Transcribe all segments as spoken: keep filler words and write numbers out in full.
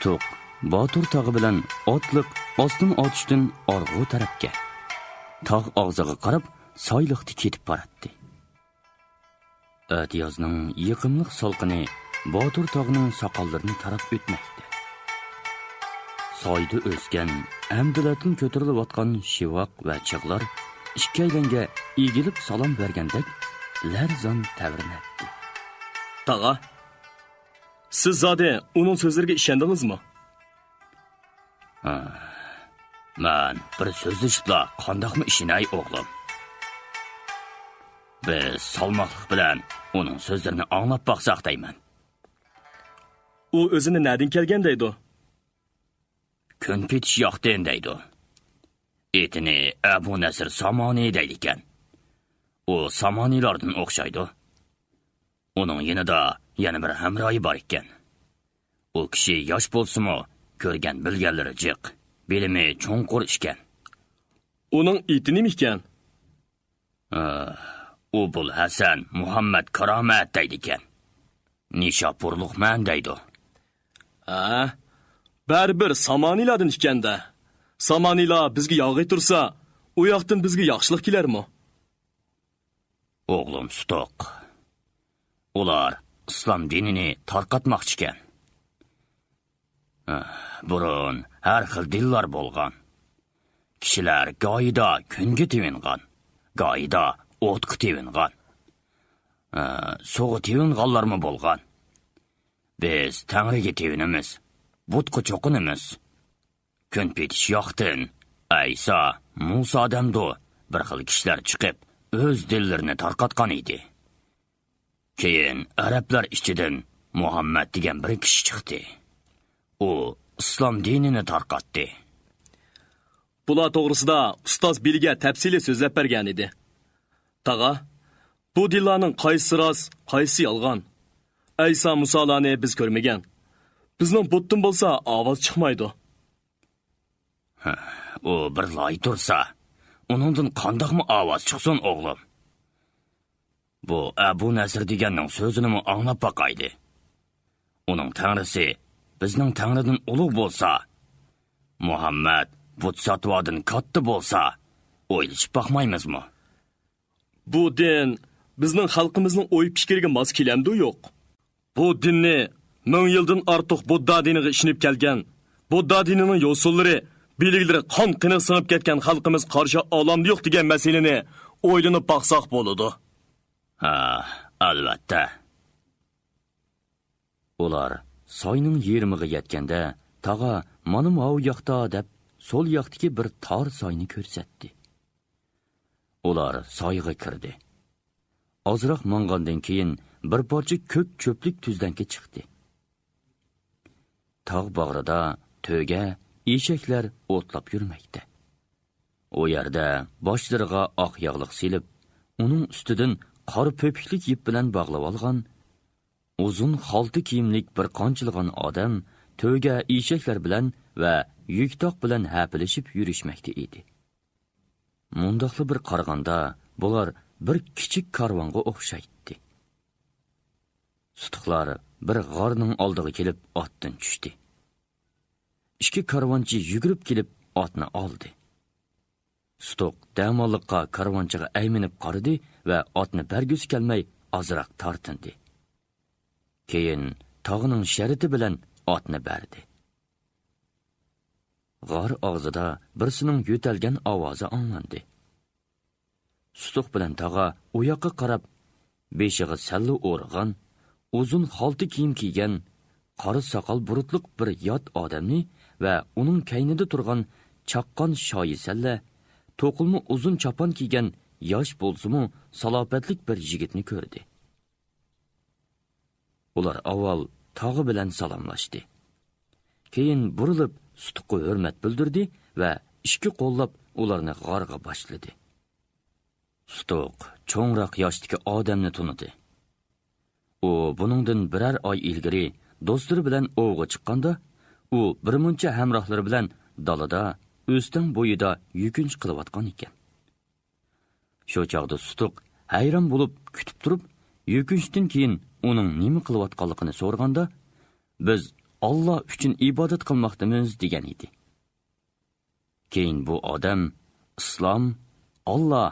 سۇتۇق باتۇر تاغى بىلەن ئاتلىق ئاستىن ئاتۇشتىن ئارغۇ تەرەپكە، تاغ ئاغزىغا قاراپ سايلىقتا كېتىپ باراتتى. ئەتىيازنىڭ يېقىملىق سالقىنى باتۇر تاغنىڭ ساقاللىرىنى تاراپ ئۆتمەكتە. سايدا ئۆسكەن، ئەمدىلەتىن كۆتۈرۈلۈۋاتقان شىۋاق ۋە چىغلار ئىككىيلەنگە ئېگىلىپ سالام بەرگەندەك لەرزان تەۋرىنەتتى. تاغا، سىز زادى ئۇنىڭ سۆزلىرىگە ئىشەندىڭىزمۇ؟ ھە، مەن بىر سۆزلىشىپلا قانداقمۇ ئىشىنەي، ئوغلۇم؟ بىز سالماقلىق بىلەن ئۇنىڭ سۆزلىرىنى ئاڭلاپ باقساق دەيمەن. ئۇ ئۆزىنى نەدىن كەلگەن دەيدۇ؟ كۈن پېتىش ياقتىن دەيدۇ. ئېتىنى ئەبۇ نەسىر سامانى دەيدىكەن. ئۇ سامانىلاردىن ئوخشايدۇ. ئۇنىڭ يېنىدا يەنە بىر ھەمراھى بار ئىكەن. ئۇ كىشى ياش بولسىمۇ، كۆرگەن بىلگەنلىرى جىق، بىلىمى چوڭقۇر ئىكەن. ئۇنىڭ ئېتى نېمە ئىكەن؟ ئە، ئۇ بۇل ھەسەن مۇھەممەد كارامەت دەيدىكەن. نىشاپۇرلۇقمەن دەيدۇ. ھە، بەرىبىر سامانىلاردىن ئىكەن-دە. سامانىلار بىزگە ياغى تۇرسا، ئۇ ياقتىن بىزگە ياخشىلىق كېلەرمۇ؟ ئوغلۇم سۇتۇق، ئۇلار ئىسلام دىنىنى تارقاتماقچىكەن. بۇرۇن ھەر خىل دىنلار بولغان. كىشىلەر گاھىدا كۈنگە تېۋىنغان، گاھىدا ئوتقا تېۋىنغان، سۇغا تېۋىنغانلارمۇ بولغان. بىز تەڭرىگە تېۋىنىمىز، بۇتقا چوقۇنىمىز. كۈن پېتىش ياقتىن ئەيسا، مۇسا دەمدۇ بىر خىل كىشىلەر چىقىپ، ئۆز دىنلىرىنى تارقاتقان ئىدى. كېيىن ئەرەبلەر ئىچىدىن مۇھەممەد دېگەن بىر كىشى چىقتى. ئۇ ئىسلام دىنىنى تارقاتتى. بۇلار توغرىسىدا ئۇستاز بىلگە تەپسىلىي سۆزلەپ بەرگەن ئىدى. تاغا، بۇ دىنلارنىڭ قايسىسى راست، قايسىسى يالغان؟ ئەيسا مۇسالارنى بىز كۆرمىگەن. بىزنىڭ بۇتتىن بولسا ئاۋاز چىقمايدۇ. ھە، ئۇ بىر لاي تۇرسا، ئۇنىڭدىن قانداقمۇ ئاۋاز چىقسۇن، ئوغلۇم؟ بۇ ئەبۇ نەسىر دېگەننىڭ سۆزىنىمۇ ئاڭلاپ باقايلى. ئۇنىڭ تەڭرىسى بىزنىڭ تەڭرىدىن ئۇلۇغ بولسا، مۇھەممەد بۇت ساتىۋاردىن كاتتا بولسا، ئويلىشىپ باقمايمىزمۇ؟ بۇ دىن بىزنىڭ خەلقىمىزنىڭ ئوي پىكرىگە ماس كېلەمدۇ يوق؟ بۇ دىننى مىڭ يىلدىن ئارتۇق بۇددا دىنىغا ئىشىنىپ كەلگەن، بۇددا دىنىنىڭ يوسۇنلىرى، بىلىكلىرى قان قېنىغا سىڭىپ كەتكەن خەلقىمىز قارشى ئالامدۇ يوق دېگەن مەسىلىنى ئويلىنىپ باقساق بولىدۇ. ھە، ئەلۋەتتە. ئۇلار ساينىڭ يېرىمىغا يەتكەندە، تاغا مانا ماۋۇ ياقتا دەپ، سول ياقتىكى بىر تار ساينى كۆرسەتتى. ئۇلار سايغا كىردى. ئازراق ماڭغاندىن كېيىن بىر پارچە كۆك چۆپلۈك تۈزلەڭگە چىقتى. تاغ باغرىدا تۆگە، ئېشەكلەر ئوتلاپ يۈرمەكتە. ئۇ يەردە باشلىرىغا ئاق ياغلىق سېلىپ، ئۇنىڭ ئۈستىدىن قارا پۆپۈكلۈك يىپ بىلەن باغلىۋالغان، ئۇزۇن خالتا كىيىملىك بىر قانچىلىغان ئادەم تۆگە، ئېشەكلەر بىلەن ۋە يۈك-تاق بىلەن ھەپىلىشىپ يۈرۈشمەكتە ئىدى. مۇنداقلا بىر قارىغاندا، بۇلار بىر كىچىك كارۋانغا ئوخشايتتى. سۇتۇقلار بىر غارنىڭ ئالدىغا كېلىپ ئاتتىن چۈشتى. ئىككى كارۋانچى يۈگۈرۈپ كېلىپ ئاتنى ئالدى. سۇتۇق دەماللىققا كارۋانچىغا ئەيمىنىپ قارىدى ۋە ئاتنى بەرگۈسى كەلمەي ئازراق تارتىندى. كېيىن تاغنىڭ شەرتى بىلەن ئاتنى بەردى. غار ئاغزىدا بىرسىنىڭ يۆتەلگەن ئاۋازى ئاڭلاندى. سۇتۇق بىلەن تاغا ئۇ ياققا قاراپ، بېشىغا سەللە ئورىغان، ئۇزۇن خالتا كىيىم كىيگەن، قارا ساقال بۇرۇتلۇق بىر يات ئادەمنى ۋە ئۇنىڭ كەينىدە تۇرغان چاققان شايى سەللە، توقۇلما ئۇزۇن چاپان كىيگەن ياش بولسىمۇ سالاپەتلىك بىر يىگىتنى كۆردى. ئۇلار ئاۋۋال تاغا بىلەن سالاملاشتى. كېيىن بۇرۇلۇپ سۇتۇققا ھۆرمەت بىلدۈردى ۋە ئىككى قوللاپ ئۇلارنى غارغا باشلىدى. سۇتۇق چوڭراق ياشتىكى ئادەمنى تونۇدى. ئۇ بۇنىڭدىن بىرەر ئاي ئىلگىرى دوستلىرى بىلەن ئوۋغا چىققاندا، ئۇ بىرمۇنچە ھەمراھلىرى بىلەن دالىدا، ئۆستەڭ بويىدا يۈكۈنچ قىلىۋاتقان ئىكەن. شۇ چاغدا سۇتۇق ھەيران بولۇپ كۈتۈپ تۇرۇپ، يۈكۈنچتىن كېيىن ئۇنىڭ نېمە قىلىۋاتقانلىقىنى سورىغاندا، بىز «ئاللا ئۈچۈن ئىبادەت قىلماقتىمىز» دېگەن ئىدى. كېيىن بۇ ئادەم «ئىسلام، ئاللا،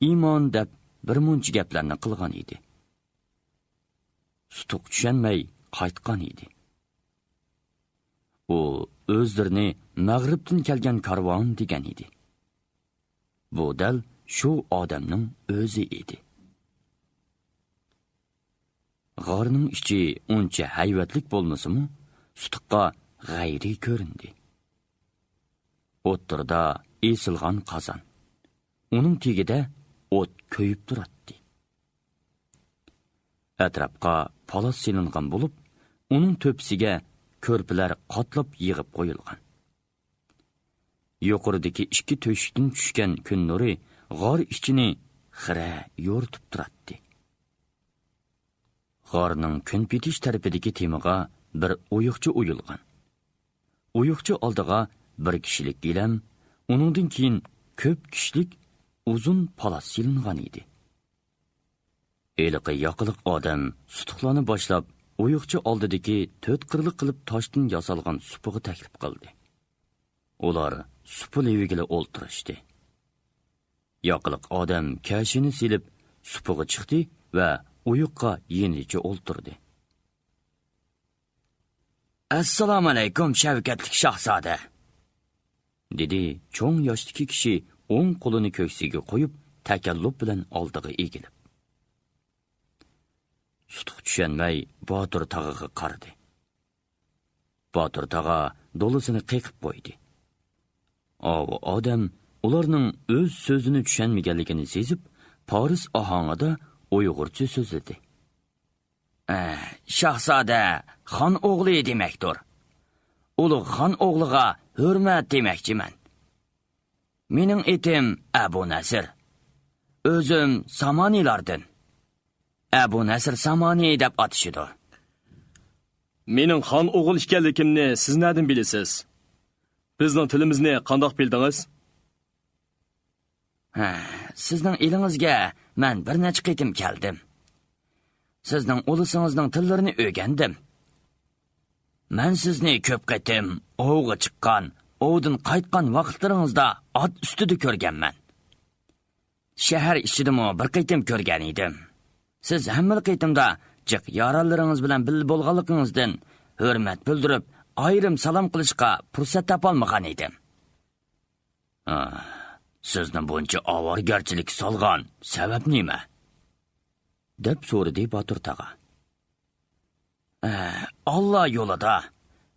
ئىمان» دەپ بىر مۇنچە گەپلەرنى قىلغان ئىدى. سۇتۇق چۈشەنمەي قايتقان ئىدى. ئۇ ئۆزلىرىنى مەغرىبتىن كەلگەن كارۋان دېگەن ئىدى. بۇ دەل شۇ ئادەمنىڭ ئۆزى ئىدى. غارنىڭ ئىچى ئۇنچە ھەيۋەتلىك بولمىسىمۇ، سۇتۇققا غەيرىي كۆرۈندى. ئوتتۇرىدا ئېسىلغان قازان. ئۇنىڭ تېگىدە ئوت كۆيۈپ تۇراتتى. ئەتراپقا پالاس سېلىنغان بولۇپ، ئۇنىڭ تۆپىسىگە كۆرپىلەر قاتلاپ يىغىپ قويۇلغان. يۇقىرىدىكى ئىككى تۆشۈكتىن چۈشكەن كۈن نۇرى غار ئىچىنى خىرە يورۇتۇپ تۇراتتى. غارنىڭ كۈن پېتىش تەرىپىدىكى تېمىغا بىر ئويۇقچە ئويۇلغان. ئويۇقچە ئالدىغا بىر كىشىلىك گىلەم، ئۇنىڭدىن كېيىن كۆپ كىشىلىك ئۇزۇن پالاس سېلىنغان ئىدى. ھېلىقى ياقىلىق ئادەم سۇتۇقلارنى باشلاپ، ئويۇقچە ئالدىدىكى تۆت قىرلىق قىلىپ تاشتىن ياسالغان سۇپىغا تەكلىپ قىلدى. ئۇلار سۇپا لېۋىگىلا ئولتۇرۇشتى. ياقىلىق ئادەم كەشىنى سېلىپ، سۇپىغا چىقتى ۋە ئويۇققا يېنىچە ئولتۇردى. «ئەسسالامۇئەلەيكۇم، شەۋكەتلىك شاھزادە!» دېدى چوڭ ياشتىكى كىشى ئوڭ قولىنى كۆكسىگە قويۇپ، تەكەللۇپ بىلەن ئالدىغا ئېگىلىپ. سۇتۇق چۈشەنمەي باتۇر تاغىغا قارىدى. باتۇر تاغا دولىسىنى قېقىپ قويدى. ئاۋۇ ئادەم ئۇلارنىڭ ئۆز سۆزىنى چۈشەنمىگەنلىكىنى سېزىپ، پارس ئاھاڭىدا ئۇيغۇرچە سۆزلىدى. ئە، شاھزادە خان ئوغلى دېمەكتۇر. ئۇلۇغ خان ئوغلىغا ھۆرمەت دېمەكچىمەن. مېنىڭ ئېتىم ئەبۇ نەسىر. ئۆزۈم سامانىيلاردىن. ئەبۇ نەسىر سامانىي دەپ ئاتىشىدۇ. مېنىڭ خان ئوغۇل ئىكەنلىكىمنى سىز نەدىن بىلىسىز؟ بىزنىڭ تىلىمىزنى قانداق بىلدىڭىز؟ ھە، سىزنىڭ ئېلىڭىزگە مەن بىر نەچچە قېتىم كەلدىم. سىزنىڭ ئۇلۇسىڭىزنىڭ تىللىرىنى ئۆگەندىم. مەن سىزنى كۆپ قېتىم ئوۋغا چىققان، ئوۋدىن قايتقان ۋاقىتلىرىڭىزدا ئات ئۈستىدە كۆرگەنمەن. شەھەر ئىچىدىمۇ بىر قېتىم كۆرگەن ئىدىم. سىز ھەممىلا قېتىمدا جىق يارانلىرىڭىز بىلەن بىللە بولغانلىقىڭىزدىن ھۆرمەت بىلدۈرۈپ، ئايرىم سالام قىلىشقا پۇرسەت تاپالمىغان ئىدىم. ئا، سىزنى بۇنچە ئاۋارىگەرچىلىككە سالغان سەۋەب نېمە؟ دەپ سورىدى باتۇر تاغا. ئە، ئاللا يولىدا،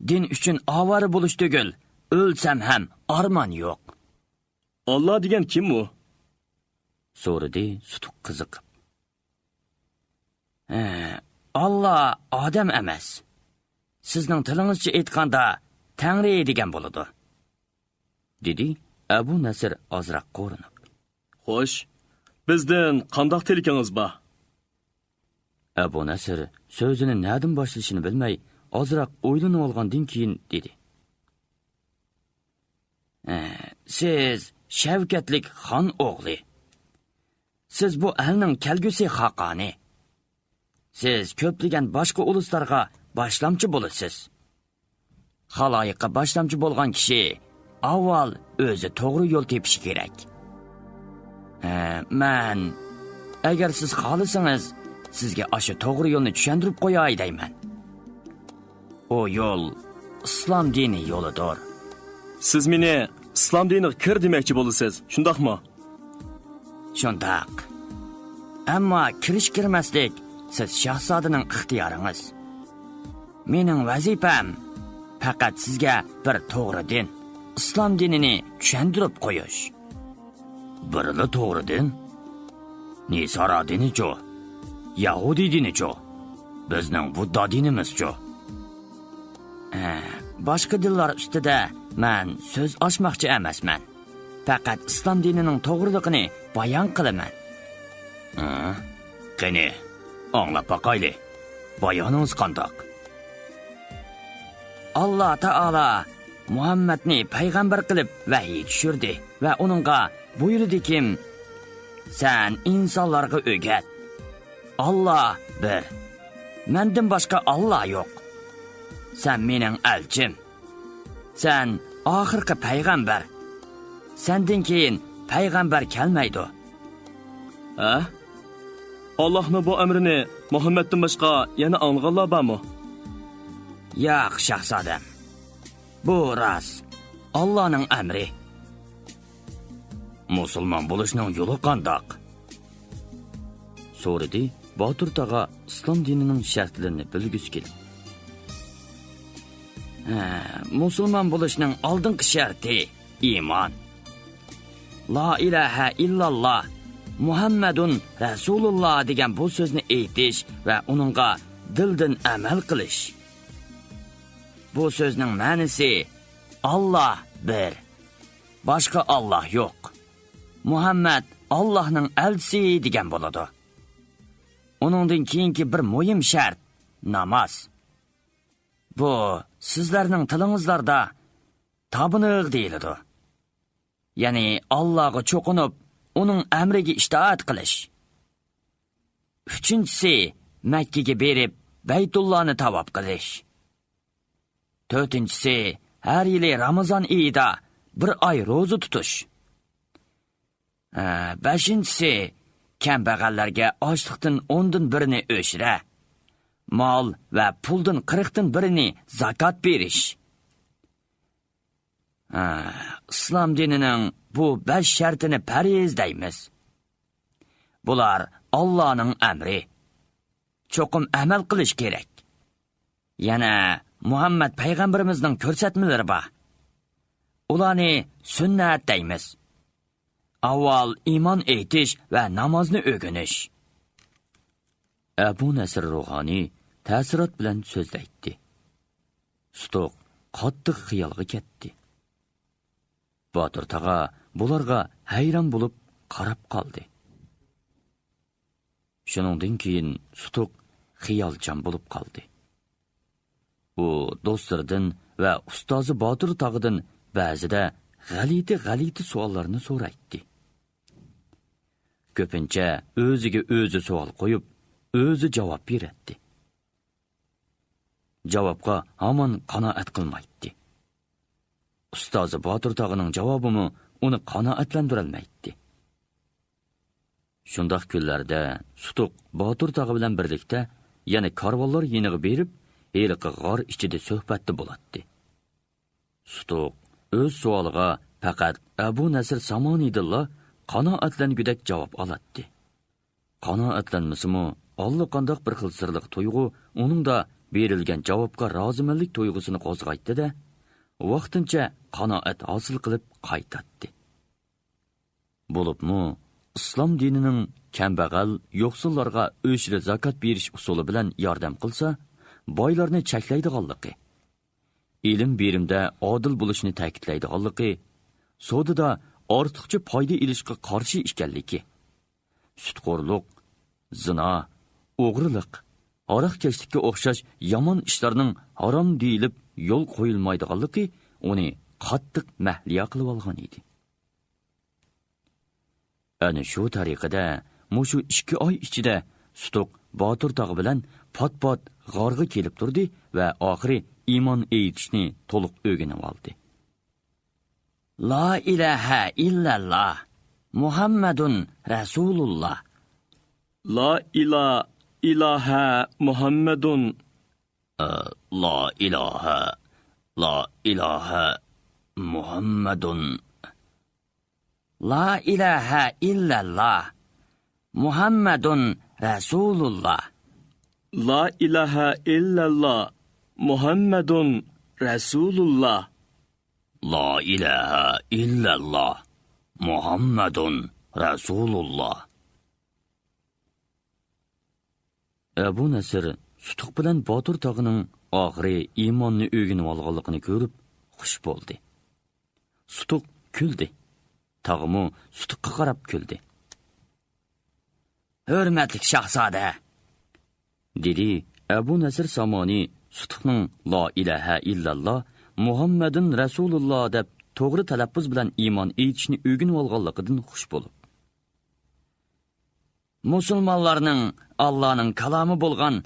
دىن ئۈچۈن ئاۋارە بولۇش تۈگۈل، ئۆلسەم ھەم ئارمان يوق. ئاللا دېگەن كىم ئۇ؟ سورىدى سۇتۇق قىزىقىپ. ھە، ئاللا ئادەم ئەمەس. سىزنىڭ تىلىڭىزچە ئېيتقاندا، تەڭرى دېگەن بولىدۇ. دېدى ئەبۇ نەسىر ئازراق قورۇنۇپ. خوش، بىزدىن قانداق تىلىكىڭىز بار؟ ئەبۇ نەسىر سۆزىنى نەدىن باشلىشىنى بىلمەي، ئازراق ئويلىنىۋالغاندىن كېيىن دېدى. ئە، سىز شەۋكەتلىك خان ئوغلى. سىز بۇ ئەلنىڭ كەلگۈسى خاقانى. سىز كۆپلىگەن باشقا ئۇلۇسلارغا باشلامچى بولىسىز. خالايىققا باشلامچى بولغان كىشى ئاۋۋال ئۆزى توغرا يول تېپىشى كېرەك. ھە، مەن، ئەگەر سىز خالىسىڭىز، سىزگە ئاشۇ توغرا يولنى چۈشەندۈرۈپ قوياي دەيمەن. ئۇ يول ئىسلام دىنى يولىدۇر. سىز مېنى ئىسلام دىنىغا كىر دېمەكچى بولىسىز، شۇنداقمۇ؟ شۇنداق. ئەمما كىرىش-كىرمەسلىك سىز شاھزادىنىڭ ئىختىيارىڭىز. مېنىڭ ۋەزىپەم پەقەت سىزگە بىر توغرا دىن، ئىسلام دىنىنى چۈشەندۈرۈپ قويۇش. بىرلا توغرا دىن؟ نېسارا دىنىچۇ؟ يەھۇدىي دىنىچۇ؟ بىزنىڭ بۇددا دىنىمىزچۇ؟ ھە، باشقا دىنلار ئۈستىدە مەن سۆز ئاچماقچى ئەمەسمەن. پەقەت ئىسلام دىنىنىڭ توغرىلىقىنى بايان قىلىمەن. ھە؟ قېنى، ئاڭلاپ باقايلى. بايانىڭىز قانداق؟ ئاللا تائالا مۇھەممەدنى پەيغەمبەر قىلىپ ۋەھىي چۈشۈردى ۋە ئۇنىڭغا بۇيرۇدىكىم، سەن ئىنسانلارغا ئۆگەت. ئاللا بىر. مەندىن باشقا ئاللا يوق. سەن مېنىڭ ئەلچىم. سەن ئاخىرقى پەيغەمبەر. سەندىن كېيىن پەيغەمبەر كەلمەيدۇ. ھە؟ ئاللاھنىڭ بۇ ئەمرىنى مۇھەممەدتىن باشقا يەنە ئاڭلىغانلار بارمۇ؟ ياق، شاھزادەم. بۇ راست. ئاللانىڭ ئەمرى. مۇسۇلمان بولۇشنىڭ يولى قانداق؟ سورىدى باتۇر تاغا ئىسلام دىنىنىڭ شەرتلىرىنى بىلگۈسى كېلىپ. ھە، مۇسۇلمان بولۇشنىڭ ئالدىنقى شەرتى ئىمان. لا ئىلاھە ئىللاللا، مۇھەممەدۇن رەسۇلۇللا دېگەن بۇ سۆزنى ئېيتىش ۋە ئۇنىڭغا دىلدىن ئەمەل قىلىش. بۇ سۆزنىڭ مەنىسى ئاللا بىر، باشقا ئاللا يوق. مۇھەممەد ئاللانىڭ ئەلچىسى دېگەن بولىدۇ. ئۇنىڭدىن كېيىنكى بىر مۇھىم شەرت، ناماز. بۇ سىزلەرنىڭ تىلىڭىزلاردا تابىنىغ دېيىلىدۇ. يەنى ئاللاغا چوقۇنۇپ، ئۇنىڭ ئەمرىگە ئىتائەت قىلىش. ئۈچىنچىسى، مەككىگە بېرىپ، بەيتۇللانى تاۋاپ قىلىش. تۆتىنچىسى، ھەر يىلى رامىزان ئېيىدا بىر ئاي روزا تۇتۇش. ھە، بەشىنچىسى، كەمبەغەللەرگە ئاشلىقتىن ئوندىن بىرىنى ئۆشرە، مال ۋە پۇلدىن قىرىقتىن بىرىنى زاكات بېرىش. ھە، ئىسلام دىنىنىڭ بۇ بەش شەرتىنى پەرز دەيمىز. بۇلار ئاللانىڭ ئەمرى. چوقۇم ئەمەل قىلىش كېرەك. يەنە مۇھەممەد پەيغەمبىرىمىزنىڭ كۆرسەتمىلىرى بار. ئۇلارنى سۈننەت دەيمىز. ئاۋۋال ئىمان ئېيتىش ۋە نامازنى ئۆگىنىش. ئەبۇ نەسىر روھانى تەسىرات بىلەن سۆزلەيتتى. سۇتۇق قاتتىق خىيالغا كەتتى. باتۇر تاغا بۇلارغا ھەيران بولۇپ قاراپ قالدى. شۇنىڭدىن كېيىن سۇتۇق خىيالچان بولۇپ قالدى. ئۇ دوستلىرىدىن ۋە ئۇستازى باتۇر تاغىدىن بەزىدە غەلىتە-غەلىتە سوئاللارنى سورايتتى. كۆپىنچە ئۆزىگە ئۆزى سوئال قويۇپ، ئۆزى جاۋاب بېرەتتى. جاۋابقا ھامان قانائەت قىلمايتتى. ئۇستازى باتۇر تاغىنىڭ جاۋابىمۇ ئۇنى قانائەتلەندۈرەلمەيتتى. شۇنداق كۈنلەردە سۇتۇق باتۇر تاغى بىلەن بىرلىكتە يەنە كارۋانلار يېنىغا بېرىپ، ھېلىقى غار ئىچىدە سۆھبەتتە بولاتتى. سۇتۇق ئۆز سوئالىغا پەقەت ئەبۇ نەسىر سامانىدىنلا قانائەتلەنگۈدەك جاۋاب ئالاتتى. قانائەتلەنمىسىمۇ، ئاللىقانداق بىر خىل سىرلىق تۇيغۇ ئۇنىڭدا بېرىلگەن جاۋابقا رازىمەنلىك تۇيغۇسىنى قوزغايتتى-دە، ۋاقتىنچە قانائەت ھاسىل قىلىپ قايتاتتى. بولۇپمۇ، ئىسلام دىنىنىڭ كەمبەغەل، يوقسۇللارغا ئۆشرە زاكات بېرىش ئۇسۇلى بىلەن ياردەم قىلسا، بايلارنى چەكلەيدىغانلىقى، ئېلىم بېرىمدە ئادىل بولۇشنى تەكىتلەيدىغانلىقى، سودىدا ئارتۇقچە پايدا ئېلىشقا قارشى ئىكەنلىكى، سۈتخورلۇق، زىنا، ئوغرىلىق، ھاراقكەشلىككە ئوخشاش يامان ئىشلارنىڭ ھارام دېيىلىپ يول قويۇلمايدىغانلىقى ئۇنى قاتتىق مەھلىيا قىلىۋالغان ئىدى. ئەنە شۇ تەرىقىدە مۇشۇ ئىككى ئاي ئىچىدە سۇتۇق باتۇر تاغى بىلەن پات-پات غارغا كېلىپ تۇردى ۋە ئاخىرى ئىمان ئېيتىشنى تولۇق ئۆگىنىۋالدى. لا ئىلاھە ئىللەللا، مۇھەممەدۇن رەسۇلۇللا. لا ئىلا-، ئىلاھە مۇھەممەدۇن. ئە، لا ئىلاھە، لا ئىلاھە مۇھەممەدۇن. لا ئىلاھە ئىللەللا، مۇھەممەدۇن رەسۇلۇللا. لا ئىلاھە ئىللەللا، مۇھەممەدۇن رەسۇلۇللا. لا ئىلاھە ئىللەللا، مۇھەممەدۇن رەسۇلۇللا. ئەبۇ نەسىر سۇتۇق بىلەن باتۇر تاغىنىڭ ئاخىرى ئىماننى ئۆگىنىۋالغانلىقىنى كۆرۈپ خۇش بولدى. سۇتۇق كۈلدى. تاغىمۇ سۇتۇققا قاراپ كۈلدى. ھۆرمەتلىك شاھزادە! دېدى ئەبۇ نەسىر سامانى سۇتۇقنىڭ لا ئىلاھە ئىللەللا، مۇھەممەدۇن رەسۇلۇللا دەپ توغرا تەلەپپۇز بىلەن ئىمان ئېيتىشنى ئۆگىنىۋالغانلىقىدىن خۇش بولۇپ. مۇسۇلمانلارنىڭ ئاللانىڭ كالامى بولغان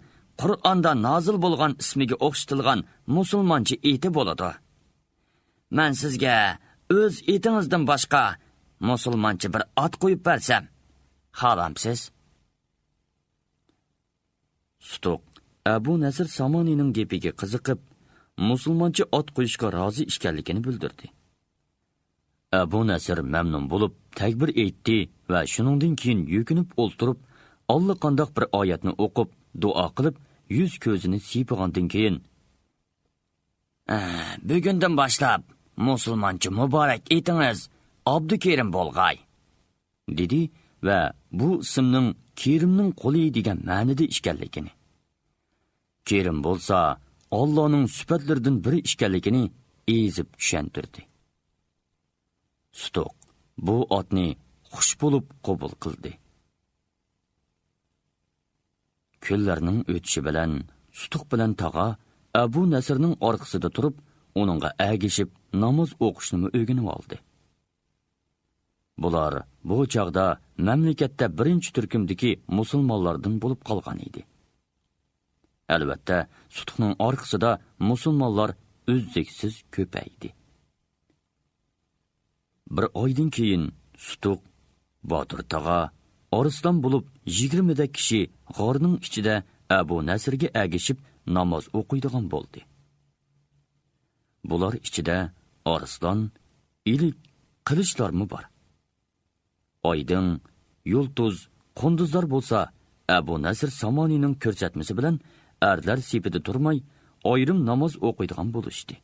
قۇرئاندا نازىل بولغان ئىسمىگە ئوخشىتىلغان مۇسۇلمانچە ئېتى بولىدۇ. مەن سىزگە ئۆز ئېتىڭىزدىن باشقا مۇسۇلمانچە بىر ئات قويۇپ بەرسەم، خالامسىز؟ سۇتۇق ئەبۇ نەسىر سامانىنىڭ گېپىگە قىزىقىپ، مۇسۇلمانچە ئات قويۇشقا رازى ئىكەنلىكىنى بىلدۈردى. ئەبۇ نەسىر مەمنۇن بولۇپ تەكبىر ئېيتتى ۋە شۇنىڭدىن كېيىن يۈكۈنۈپ ئولتۇرۇپ، ئاللىقانداق بىر ئايەتنى ئوقۇپ، دۇئا قىلىپ، يۈز كۆزىنى سىيپىغاندىن كېيىن، «ئە، بۈگۈندىن باشلاپ مۇسۇلمانچە مۇبارەك ئېتىڭىز ئابدۇكېرىم بولغاي» دېدى ۋە بۇ ئىسىمنىڭ كېرىمنىڭ قۇلى دېگەن مەنىدە ئىكەنلىكىنى، كېرىم بولسا ئاللانىڭ سۈپەتلىرىدىن بىرى ئىكەنلىكىنى ئېزىپ چۈشەندۈردى. سۇتۇق بۇ ئاتنى خۇش بولۇپ قوبۇل قىلدى. كۈنلەرنىڭ ئۆتۈشى بىلەن سۇتۇق بىلەن تاغا ئەبۇ نەسىرنىڭ ئارقىسىدا تۇرۇپ، ئۇنىڭغا ئەگىشىپ ناماز ئوقۇشنىمۇ ئۆگىنىۋالدى. بۇلار بۇ چاغدا مەملىكەتتە بىرىنچى تۈركۈمدىكى مۇسۇلمانلاردىن بولۇپ قالغان ئىدى. ئەلۋەتتە، سۇتۇقنىڭ ئارقىسىدا مۇسۇلمانلار ئۈزلۈكسىز كۆپەيدى. بىر ئايدىن كېيىن سۇتۇق، باتۇر تاغا، ئارسلان بولۇپ يىگىرمىدەك كىشى غارنىڭ ئىچىدە ئەبۇ نەسىرگە ئەگىشىپ ناماز ئوقۇيدىغان بولدى. بۇلار ئىچىدە ئارسلان، ئېلىك، قىلىچلارمۇ بار. ئايدىڭ، يۇلتۇز، قۇندۇزلار بولسا ئەبۇ نەسىر سامانىنىڭ كۆرسەتمىسى بىلەن ئەرلەر سېپىدە تۇرماي ئايرىم ناماز ئوقۇيدىغان بولۇشتى.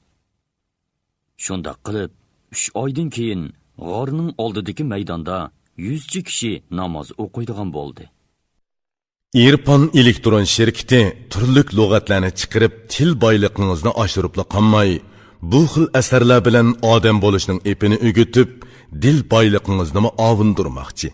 شۇنداق قىلىپ، ئۈچ ئايدىن كېيىن غارنىڭ ئالدىدىكى مەيداندا يۈزچە كىشى ناماز ئوقۇيدىغان بولدى. ئىرپان ئېلېكترون شىركىتى تۈرلۈك لۇغەتلەرنى چىقىرىپ، تىل بايلىقىڭىزنى ئاشۇرۇپلا قالماي، بۇ خىل ئەسەرلەر بىلەن ئادەم بولۇشنىڭ ئېپىنى ئۆگىتىپ، دىل بايلىقىڭىزنىمۇ ئاۋۇندۇرماقچى.